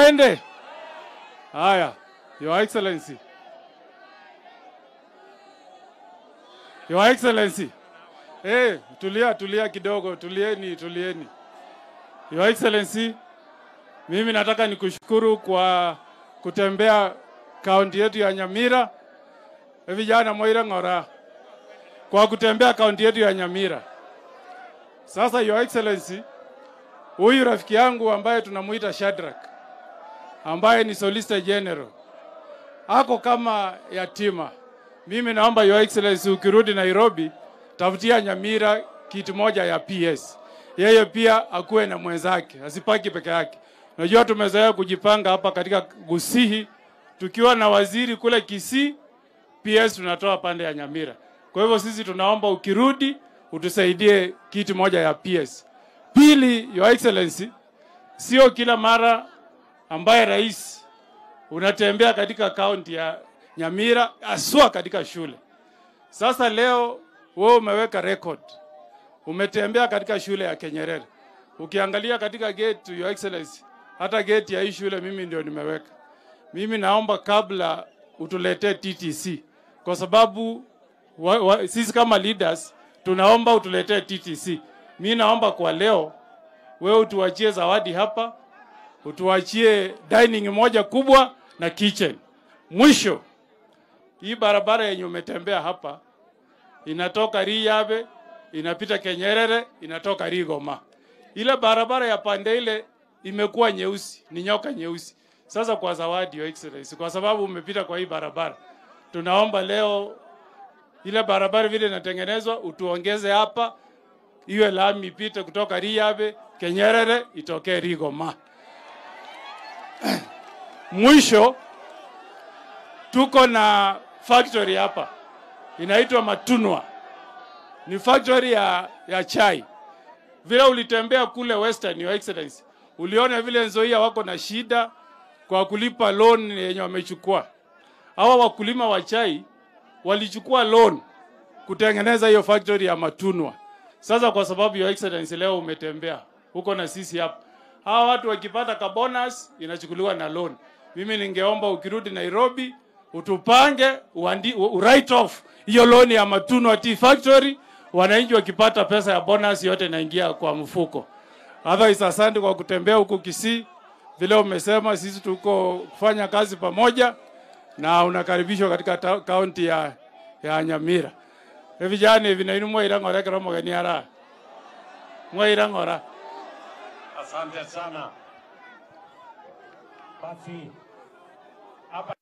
Waende. Haya, Your Excellency. Your Excellency. Hey, tulia tulia kidogo, tulieni tulieni. Your Excellency, mimi nataka nikushukuru kwa kutembea kaunti yetu ya Nyamira. Vijana Moira Ngora, kwa kutembea kaunti yetu ya Nyamira. Sasa Your Excellency, huyu rafiki yangu ambaye tunamuita Shadrack, ambaye ni Solicitor General, ako kama yatima. Mimi naomba Your Excellency, ukirudi Nairobi, tafutia Nyamira kitu moja ya PS. Yeye pia akuwe na mwenzake, asipaki peke yake. Unajua tumezoea kujipanga hapa katika Gusii, tukiwa na waziri kule Kisii, PS tunatoa pande ya Nyamira. Kwa hivyo sisi tunaomba ukirudi utusaidie kitu moja ya PS. Pili, Your Excellency, sio kila mara ambaye rais unatembea katika kaunti ya Nyamira, aswa katika shule. Sasa leo wewe umeweka record. Umetembea katika shule ya Kenyerere. Ukiangalia katika gate, Your Excellency, hata gate ya hii shule mimi ndio nimeweka. Mimi naomba kabla utuletee TTC, kwa sababu sisi kama leaders tunaomba utuletee TTC. Mimi naomba kwa leo wewe utuachie zawadi hapa, utuachie dining moja kubwa na kitchen. Mwisho, hii barabara yenye umetembea hapa inatoka Riyabe, inapita Kenyerere, inatoka Rigoma. Ile barabara ya pande ile imekuwa nyeusi, ni nyoka nyeusi. Sasa kwa zawadi, Your Excellency, kwa sababu umepita kwa hii barabara, tunaomba leo ile barabara vile inatengenezwa utuongeze hapa, iwe lami ipite kutoka Riyabe, Kenyerere, itokee Rigoma. Mwisho, tuko na factory hapa inaitwa Matunwa. Ni factory ya chai. Vile ulitembea kule Western, Your Excellency, uliona vile Nzoia wako na shida kwa kulipa loan yenye wamechukua. Hawa wakulima wa chai walichukua loan kutengeneza hiyo factory ya Matunwa. Sasa kwa sababu Your Excellency leo umetembea huko na sisi hapa, hawa watu wakipata ka bonus inachukuliwa na loan. Mimi ningeomba ukirudi Nairobi utupange, write off hiyo loan ya Matunwa Tea Factory. Wananchi wakipata pesa ya bonus yote inaingia kwa mfuko. Otherwise, asante kwa kutembea huku Kisii. Vile umesema sisi tuko kufanya kazi pamoja, na unakaribishwa katika kaunti ya Nyamira. Vijana vinainu mwaira ngora kero mogeni ara. Mwaira ngora. Asante sana. Basi hapa